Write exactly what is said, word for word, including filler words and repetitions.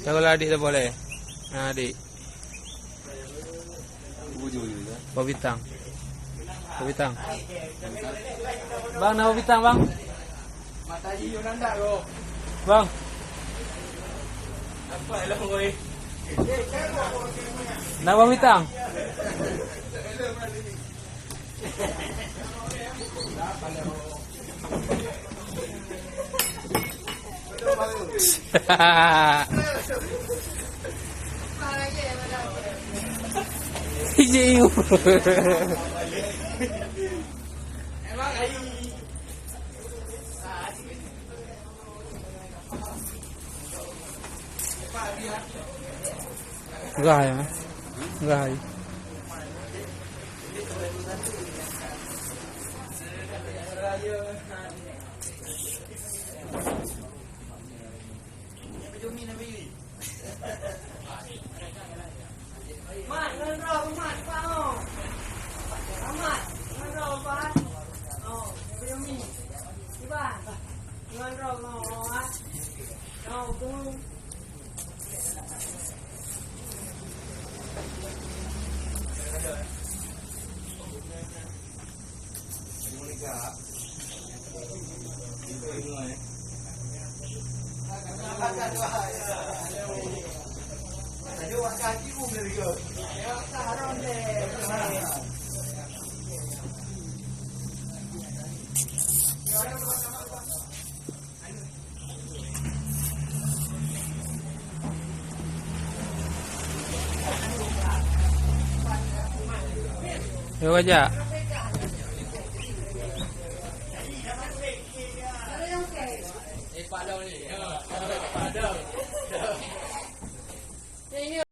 Siapa lah adik dah boleh? Nah, adik. Bang Bintang. Bang Bintang. Bang, nama Bintang, Bang? Bang. Nama Bintang? Gai, eh? Gai. Yo, Raja.